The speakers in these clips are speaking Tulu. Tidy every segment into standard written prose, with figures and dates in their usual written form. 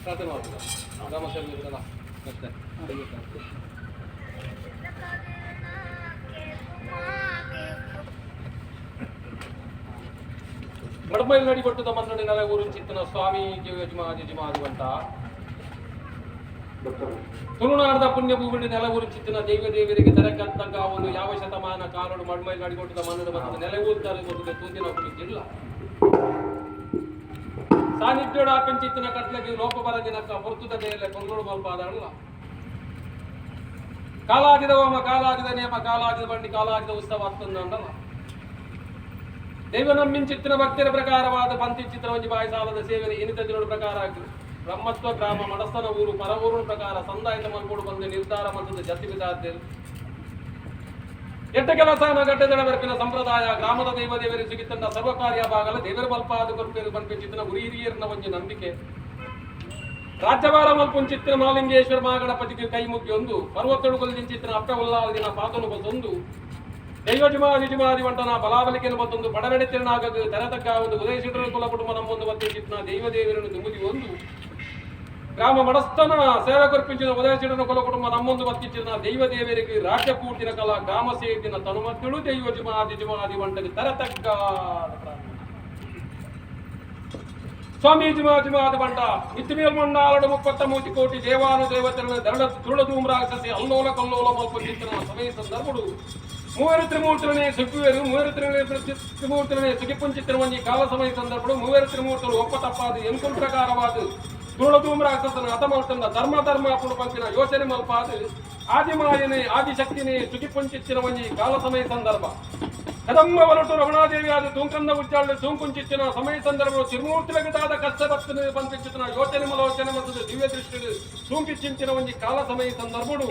ಪ್ರಾರ್ಥನೆ ಮಾಡ್ಬೋದಾ? ಗ್ರಾಮ ಸೇವೆಯವರಿಗೆಲ್ಲ ಅಷ್ಟೇ. ಮಡಮೈಲ್ ನಡಿಬಟ್ಟುದ ಮನ್ನಡಿ ನೆಲೆ ಊರುಂಚಿತ್ತಿನ ಸ್ವಾಮಿ ಯಜಮಾದಿ ಯಜಮಾದಿವಂತ ತುಳುನಾಡದ ಪುಣ್ಯ ಭೂಮಿಡಿ ನೆಲೆ ಊರುಂಚಿತ್ತಿನ ದೈವ ದೇವರಿಗೆ ತೆರಕಂತಂಗ ಒಂದು ಯಾವ ಶತಮಾನ ಕಾಲೋಡು ಮಡ್ಮೈಲ್ ನಡಿಗೊಟ್ಟದ ಮನ್ನಡ ಮತ್ತು ನೆಲೆ ಊರ್ತಾರೆ ಗೊತ್ತಿದೆ ತೂತಿನ ಕುಳಿತಿಲ್ಲ ಸಾನ್ನಿಧ್ಯೋಡು ಆಪಿಂಚಿತ್ತಿನ ಕಟ್ಲೆಗೆ ಲೋಪ ಬರದಿನಕ್ಕ ಪೊರ್ತುದ ಮೇಲೆ ಕೊಂಗುಳು ಮಲ್ಪಾದಲ್ಲ. ಕಾಲಾದಿದ ಹೋಮ, ಕಾಲಾದಿದ ನೇಮ, ಕಾಲಾದಿದ ಬಂಡಿ, ಕಾಲಾದಿದ ಉತ್ಸವ ಅತ್ತಂದಲ್ಲ. ದೈವ ನಂಬಿಂಚಿತ್ತಿನ ಭಕ್ತರ ಪ್ರಕಾರವಾದ ಪಂತಿಚಿತ್ರ ಒಂಜಿ ಬಾಯಿ ಸಾಲದ ಸೇವೆನ ಇನಿತ ದಿನದ ಪ್ರಕಾರ ಬ್ರಹ್ಮತ್ವ ಗ್ರಾಮ ಮಡಸ್ತನ ಊರು ಪರವೂರು ಪ್ರಕಾರ ಸಂದಾಯದ ಮಲ್ಪೋಡು ಬಂದು ನಿರ್ಧಾರ ಮಂತದ ಜತಿ ಬಿದಾದ್ದೇರು. ಎಟ್ಟ ಕೆಲಸ ಗಡ್ಡೆದಡ ಬರ್ಪಿನ ಸಂಪ್ರದಾಯ ಗ್ರಾಮದ ದೈವ ದೇವರಿಗೆ ಸಿಗಿತನ್ನ ಸರ್ವ ಕಾರ್ಯ ಭಾಗಲ ದೇವರ ಬಲ್ಪಾದ ಕೊರ್ಪೇರು ಪನ್ಪಿಂಚಿತ್ತಿನ ಗುರಿ ಹಿರಿಯರ್ನ ಒಂಜಿ ನಂಬಿಕೆ. ರಾಜ್ಯಭಾರ ಮಲ್ಪುಂಚಿತ್ತಿನ ಮಾಲಿಂಗೇಶ್ವರ ಮಹಾಗಣಪತಿಗೆ ಕೈ ಮುಗಿಯೊಂದು ಪರ್ವತಡು ಕೊಲ್ದಿಂಚಿತ್ತಿನ ಅಪ್ಪೆ ಉಲ್ಲಾದಿನ ಪಾತನು ಬಸೊಂದು ದೈವ ಜುಮಾದಿ ಜುಮಾದಿ ವಂಟನ ಬಲಾಬಲಿಕೆನು ಬತ್ತೊಂದು ಬಡನಡೆತಿರನಾಗ ತೆರತಕ್ಕ ಒಂದು ಉದಯಸಿಟರ ಕುಲ ಕುಟುಂಬ ನಮ್ಮೊಂದು ಬತ್ತಿಂಚಿತ್ತಿನ ದೈವ ದೇವರನ್ನು ದುಮುದಿ ಒಂದು ಗ್ರಾಮ ಮಡಸ್ತನ ಸೇವೆ ಕೊರ್ಪಿಂಚಿನ ಉದಯಸಿಡನ ಕುಲ ಕುಟುಂಬ ನಮ್ಮೊಂದು ಬತ್ತಿಂಚಿನ ದೈವ ದೇವರಿಗೆ ರಾಜ್ಯ ಪೂರ್ತಿನ ಕಲ ಗ್ರಾಮ ಸೇರಿನ ತನುಮತ್ತಳು ದೈವ ಜುಮಾದಿ ಜುಮಾದಿ ವಂಟಗೆ ತೆರತಕ್ಕ ಸ್ವಾಮಿ ಜುಮಾ ಜುಮಾದ ಬಂಟ ಇತ್ತಿಮೇಲ್ ಮಂಡಾಲಡು 33 ಕೋಟಿ ದೇವಾನು ದೇವತೆಗಳ ದರಳ ಧೂಮ್ರಾಕ್ಷಸಿ ಅಲ್ಲೋಲ ಕಲ್ಲೋಲ ಮಲ್ಪೊಂದಿತ್ತಿನ ಸಮಯ ಸಂದರ್ಭಡು ಮೂವರು ತ್ರಿಮೂರ್తులనే ಸುಗ್ಗುವೆರು. ಮೂವರು ತ್ರಿಮೂರ್తులనే ಸುಗಿಪುಂಚಿತ್ತಿನ ಒಂಜಿ ಕಾಲ ಸಮಯ ಸಂದರ್ಭಡು ಮೂವರು ತ್ರಿಮೂರ್తులు ಒಪ್ಪ ತಪ್ಪಾದು ಎಂಕುಲ್ ಪ್ರಕಾರವಾದ ಧೂಳಧೂಮ್ರಾಕ್ಷಸನ ಹತಮಲ್ತನ್ನ ಧರ್ಮ ಧರ್ಮ ಅಪ್ಪುಡು ಪಂಪಿನ ಯೋಚನೆ ಮಲ್ಪಾದು ಆದಿಮಾಯನೆ ಆದಿಶಕ್ತಿನೇ ಸುಗಿಪುಂಚಿತ್ತಿನ ಒಂಜಿ ಕಾಲ ಸಮಯ ಸಂದರ್ಭ. ಕದಂಬ ವಲಟು ರಮಣಾದೇವಿ ಆದ ತೂಂಕಂದ ಉಜ್ಜಾಳು ತೂಂಕುಂಚಿತ್ತಿನ ಸಮಯ ಸಂದರ್ಭ ತಿರುಮೂರ್ತಿಲಗೆ ದಾದ ಕಷ್ಟ ಭಕ್ತನ ಪಂಪಿಂಚಿತ್ತಿನ ಯೋಚನೆ ಮಲೋಚನೆ ಮತ್ತು ದಿವ್ಯ ದೃಷ್ಟಿ ತೂಂಕಿಚ್ಚಿಂಚಿನ ಒಂಜಿ ಕಾಲ ಸಮಯ ಸಂದರ್ಭಡು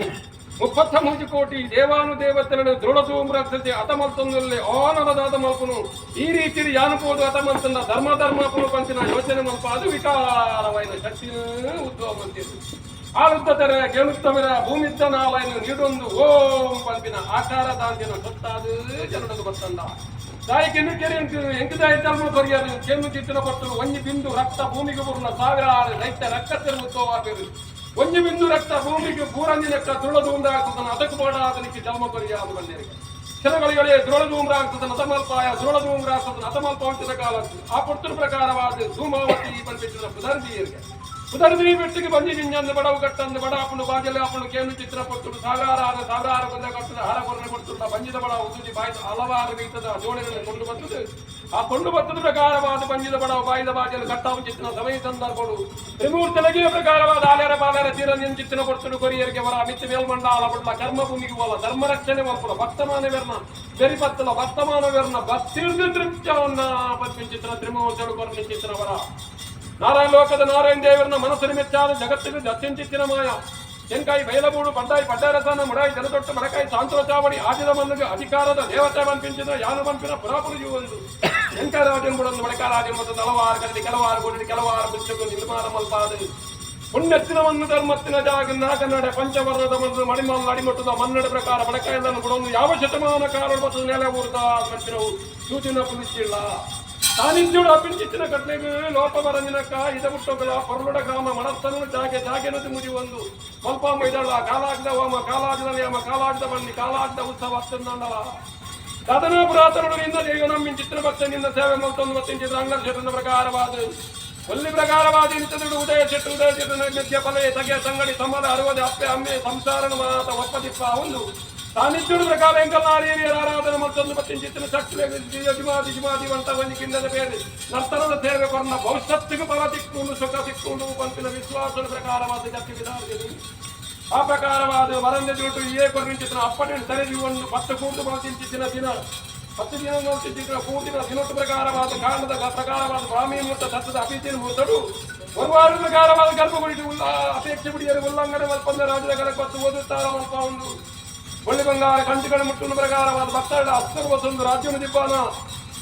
33 ಕೋಟಿ ದೇವಾನು ದೇವತೆలను ದೃಢಧೂಮ್ರಾಕ್ಷಸಿ ಅತಮಲ್ತೊಂದುಲ್ಲೆ ಆನಂದದಾದ ಮಲ್ಪುನು. ಈ ರೀತಿ ಯಾನುಪೋದು ಅತಮಲ್ತಂದ ಧರ್ಮ ಧರ್ಮಾಪುನು ಪಂಚಿನ ಯೋಚನೆ ಮಲ್ಪ ಅದು ವಿಕಾರವೈನ ಶಕ್ತಿ ಉದ್ಭವ ಮಂತಿರು. ಆರುತ್ತದರೆ ಗೆಣುತ್ತಮಿರ ಭೂಮಿದ್ದ ನಾಲೈನು ನೀಡೊಂದು ಓಂ ಪಂಪಿನ ಆಕಾರ ದಾಂತಿನ ಸೊತ್ತಾದು ಜನಡದು ಬತ್ತಂದ ತಾಯಿ ಕೆನ್ನು ಕೆರೆ ಎಂಕುದಾಯಿ ತಲ್ಮು ಕೊರಿಯರು ಕೆನ್ನು ಚಿತ್ತಿನ ಪಟ್ಟು ಒಂಜಿ ಬಿಂದು ರಕ್ತ ಭೂಮಿಗೆ ಬುರ್ನ ಸಾವಿರಾರು ರೈತ ರಕ್ತ ತಿರುಗುತ್ತೋ. ಒಂಜಿ ಬಿಂದು ರಕ್ತ ಭೂಮಿಗೆ ಪೂರಂಜಿನಕ್ಕ ದುಳದೂಂದಾಗ್ತದನ ಅದಕ್ಕೆ ಬೋಡಾದನಿಕ್ಕೆ ಜನ್ಮ ಕೊರಿಯಾದು ಬಂದಿರಿಗೆ ಕ್ಷಣಗಳಿಗಳೇ ದ್ರೋಣಧೂಮ್ರಾಗ್ತದನ ಅತಮಲ್ಪಾಯ ದ್ರೋಣಧೂಮ್ರಾಗ್ತದನ ಅತಮಲ್ಪ ವಂಚಿತ ಕಾಲ ಆ ಪುರ್ತುರ ಪ್ರಕಾರವಾದ ಧೂಮಾವತಿ ಪಂಪಿಸಿದ ಪುದರ್ದಿಯರಿಗೆ ಪುದರ್ದಿ ಬೆಟ್ಟಿಗೆ ಬಂದಿ ಜಿಂಜಂದು ಬಡವು ಕಟ್ಟಂದು ಬಡಾಪುಂಡು ಬಾಜಲೆ ಆಪುಂಡು ಕೇನು ಚಿತ್ರ ಪೊತ್ತುಡು ಸಾವಿರಾರು ಸಾವಿರಾರು ಬಂದ ಕಟ್ಟದ ಹರ ಕೊರನೆ ಕೊಡ್ತುಂಡ ಬಂಜಿದ ಬಡ ಉದುಜಿ ಬಾಯ್ದ ಹಲವಾರು ಬೀತದ ಜೋಡಿಗಳನ್ನು ಕೊಂಡು ಬರ್ತದೆ. ಆ ಕೊಂಡು ಬತ್ತದ ಪ್ರಕಾರವಾದ ಬಂಜಿದ ಬಡವ ಬಾಯ್ದ ಬಾಜಲು ಕಟ್ಟಾವು ಚಿತ್ತಿನ ಸಮಯ ಸಂದರ್ಭಗಳು ತ್ರಿಮೂರ್ತಿಲಗೆ ಪ್ರಕಾರವಾದ ಆಲೇರ ಬಾಲೇರ ತೀರ ಚಿತ್ತಿನ ಕೊಡ್ತುಡು ಕೊರಿಯರಿಗೆ ವರ ಮಿತ್ತ ಮೇಲ್ಮಂಡಾಲ ಬಡ್ಲ ಕರ್ಮಭೂಮಿಗೆ ಹೋಲ ಧರ್ಮ ರಕ್ಷಣೆ ಮಲ್ಪುಲ ಭಕ್ತಮಾನವೆರ್ನ ಬೆರಿಪತ್ತಲ ಭಕ್ತಮಾನವೆರ್ನ ಭಕ್ತಿರ್ದು ತೃಪ್ತಿಯವನ್ನ ಪತ್ಪಿಂಚಿತ್ತಿನ ತ್ರಿಮೂರ್ತಿಗಳು ಕೊರನೆ ಚಿತ್ತಿನ ವರ. ನಾರಾಯಣ ಲೋಕದ ನಾರಾಯಣ ದೇವರನ್ನ ಮನಸ್ಸು ಮೆಚ್ಚಾದ ಜಗತ್ತಿಗೆ ದತ್ಯಂಚಿತ್ತಿನ ಮಾಯ ತೆಂಕಾಯಿ ಬಯಲಬೂಡು ಪಡ್ಡಾಯಿ ಪಡ್ಡಾರಸನ ಮುಡಾಯಿ ಜನದೊಟ್ಟು ಮಡಕಾಯಿ ಸಾಂತ್ರ ಚಾವಡಿ ಆದಿದ ಮನ್ನುಗೆ ಅಧಿಕಾರದ ದೇವತೆ ಪಂಪಿಂಚಿದ ಯಾನು ಪಂಪಿನ ಪುರಾಪುರ ಜೀವಂದು ತೆಂಕಾಯ ರಾಜನ್ ಬುಡಂದು ಮಡಕ ರಾಜನ್ ಮತ್ತು ಹಲವಾರು ಕರಡಿ ಕೆಲವಾರು ಕೊಡಿ ಕೆಲವಾರು ಬುಚ್ಚಕು ನಿರ್ಮಾಣ ಮಲ್ಪಾದ ಪುಣ್ಯತ್ತಿನ ಮಣ್ಣು ಧರ್ಮತ್ತಿನ ಜಾಗ ನಾಗನ್ನಡೆ ಪಂಚವರ್ಣದ ಮಣ್ಣು ಮಣಿಮಲ್ ಅಡಿಮಟ್ಟದ ಮನ್ನಡ ಪ್ರಕಾರ ಬಡಕಾಯದನ್ನು ಬುಡೊಂದು ಯಾವ ಶತಮಾನ ಕಾಲ ಮತ್ತು ನೆಲೆ ಊರ್ದ ಮಂಚಿನವು ಸೂಚಿನ ಪುಲಿಸಿಲ್ಲ. ಸಾನ್ನಿಧ್ಯುಡು ಅಪ್ಪಿಂಚಿತ್ತಿನ ಕಟ್ಲೆಗ್ ಲೋಪ ಬರಂಜಿನಕ್ಕ ಇದ ಮುಟ್ಟೋಗಲ ಪೊರ್ಲುಡ ಗ್ರಾಮ ಮನಸ್ಸನ್ನು ಜಾಗೆ ಜಾಗೆನದು ಮುದಿ ಒಂದು ಮಲ್ಪ ಮೈದಳ ಕಾಲಾಗ್ದ ಹೋಮ, ಕಾಲಾಗ್ದ ನಿಯಮ, ಕಾಲಾಗ್ದ ಬನ್ನಿ, ಕಾಲಾಗ್ದ ಉತ್ಸವ ಅತ್ತಂದಲ್ಲ. ಸಾಧನ ಪುರಾತನುಡು ನಿನ್ನ ದೈವ ನಂಬಿನ ಚಿತ್ರ ಭಕ್ತ ನಿನ್ನ ಸೇವೆ ಮಲ್ತೊಂದು ಮತ್ತಿಂಚಿದ್ರ ಅಂಗರ ಶೆಟ್ಟನ ಪ್ರಕಾರವಾದ ಒಲ್ಲಿ ಪ್ರಕಾರವಾದ ಇಂತದುಡು ಉದಯ ಶೆಟ್ಟು ಉದಯ ಶೆಟ್ಟು ನೈವೇದ್ಯ ಫಲೆ ತಗೆ ತಂಗಡಿ ತಮ್ಮದ ಅರವದೆ ಅಪ್ಪೆ ಅಮ್ಮೆ ಸಂಸಾರನ ಮಾತ ಒಪ್ಪದಿಪ್ಪ ಒಂದು ಸಾನ್ನಿಧ್ಯುಡು ಪ್ರಕಾರ ಎಂಕಲ್ನಾರಿಯರ ಆರಾಧನೆ ಮತ್ತೊಂದು ಮತ್ತಿಂಚಿತ್ತಿನ ಶಕ್ತಿ ಯಜಮಾದಿ ಯಜಮಾದಿ ವಂತ ಒಂಜಿ ಕಿಂದದ ಬೇರೆ ನರ್ತನದ ಸೇವೆ ಕೊರ್ನ ಭವಿಷ್ಯತ್ತಿಗೆ ಫಲ ತಿಕ್ಕೊಂಡು ಸುಖ ತಿಕ್ಕೊಂಡು ಪಂಪಿನ ವಿಶ್ವಾಸದ ಪ್ರಕಾರವಾದ ಜತ್ತಿ ವಿಧಾನದಲ್ಲಿ ಆ ಪ್ರಕಾರವಾದ ವರಂದ ಜೋಟು ಏ ಕೊರ್ನಿಂಚಿತ್ತಿನ ಅಪ್ಪಟೆ ಸರಿ ಒಂದು 10 ಕೂರ್ದು ಮಲ್ತಿಂಚಿತ್ತಿನ ದಿನ 10 ದಿನ ಮಲ್ತಿಂಚಿತ್ತಿನ ಪೂರ್ತಿನ ದಿನೊಟ್ಟು ಪ್ರಕಾರವಾದ ಕಾರಣದ ಪ್ರಕಾರವಾದ ಬ್ರಾಹ್ಮಿ ಮುಹೂರ್ತ ತತ್ವದ ಅಭಿಜಿನ ಮುಹೂರ್ತಡು ಒಂದು ಪ್ರಕಾರವಾದ ಗರ್ಭಗುಡಿ ಉಲ್ಲ ಅಪೇಕ್ಷೆ ಬಿಡಿಯರು ಉಲ್ಲಂಘನೆ ಮಲ್ಪಂದ ರಾಜ್ಯದ ಕರಕೊತ್ತು ಓದುತ್ತಾರ ಮಲ್ಪ ಒಂದು ಒಳ್ಳೆ ಬಂಗಾರ ಕಂಟಿಗಳ ಮುಟ್ಟುನ ಪ್ರಕಾರವಾದ ಭಕ್ತರ ಅಸ್ತರು ವಸಂದು ರಾಜ್ಯನು ದಿಬ್ಬಾನ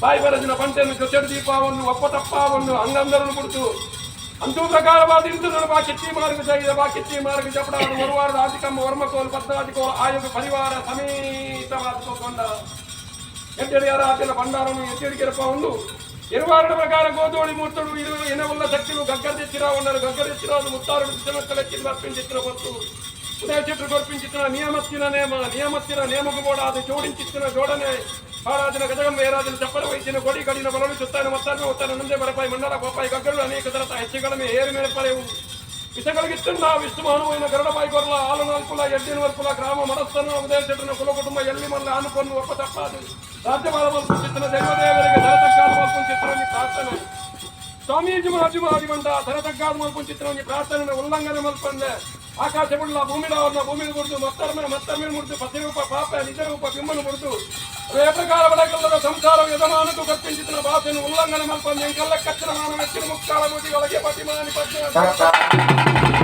ಬಾಯಿ ಬರಜಿನ ಪಂಟೆಯನ್ನು ಜೊತೆಡು ದೀಪವನ್ನು ಒಪ್ಪ ತಪ್ಪವನ್ನು ಅಂಗಂದರನ್ನು ಕುಡಿತು. ಅಂತೂ ಪ್ರಕಾರವಾದ ಇಂದು ಬಾಕಿತ್ತಿ ಮಾರ್ಗ ಜೈದ ಬಾಕಿತ್ತಿ ಮಾರ್ಗ ಜಪಡಾದ ಒರುವಾರದ ಆದಿಕಮ್ಮ ವರ್ಮಕೋಲು ಪದ್ನಾದಿಕೋಲು ಆಯೋಗ ಪರಿವಾರ ಸಮೇತವಾದ ಎಡ್ಡೆಡಿಯಾರ ಆತಿನ ಭಂಡಾರನು ಎಚ್ಚರಿಕೆರಪ್ಪ ಒಂದು ಇರುವಾರಡ ಪ್ರಕಾರ ಗೋಧೋಳಿ ಮೂರ್ತಡು ಇರು ಎನವುಲ್ಲ ಶಕ್ತಿಲು ಗగ్గರ್ದೆಚ್ಚಿರ ಉన్నారు. ಗగ్గರ್ದೆಚ್ಚಿರಾದು ಮುತ್ತಾರು ವಿಷಮಕ್ಕಲೆಕ್ಕಿನ ಅರ್పింಚಿತ್ತಿನ పొత్తు ఉదయ చెట్టు కొర్పించిన నియమత్తిన నేమ నియమత్తిన నేమకు పోడాదు జోడించిచ్చిన జోడనే పాడాదిన గజగం వేరాదిన ಚಪ್ಪರ ವೈದ್ಯನ ಕೊಡಿ ಕಡಿನ ಬಲಲು ಚುತ್ತಾನ ಮತ್ತಾನ ಒತ್ತಾನ ನಂದೆ ಬರಪಾಯಿ ಮಂಡಲ ಗೋಪಾಯಿ ಗಗ್ಗರು అనేక తరత ಹೆಚ್ಚುಗಳಮೆ ಏರು ಮೇಲೆ ಪರೆವು విషగలిగిస్తున్న విష్ణుమానువైన గరుడపై కొర్ల ఆలు నాల్పుల ఎడ్డిన వర్పుల గ్రామ మడస్తను ఉదయ చెట్టున కుల కుటుంబ ఎల్లి మల్ల ఆనుకొన్ను ఒప్ప తప్పాదు రాజ్యమాల మల్పించిత్తిన దైవదేవరికి ధర తగ్గాదు మల్పించిత్తుని ప్రార్థన. స్వామీజీ మాజీ మంట ధర తగ్గాదు మల్పించిత్తుని ప్రార్థన ఉల్లంఘన మల్పంದೆ. ಆಕಾಶ ಬುಡ್ಲ ಭೂಮಿಡ ಅವ್ರನ್ನ ಭೂಮಿಗೆ ಮುರಿದು ಮತ್ತರ್ಮೆ ಮತ್ತರ್ಮೆ ಮುರಿದು ಪತಿರೂಪ ಪಾಪ ನಿಜರೂಪ ಬಿಮ್ಮನು ಮುರಿದು ఏ ప్రకార బడగల్లద సంసారం యజమానుకు కల్పించిన భాషను ఉల్లంఘన మల్పంది. ఎంకల్ల కచ్చిన మాన మెచ్చిన ముక్కాల మూతి ఒలగే పతిమాని పద్మ.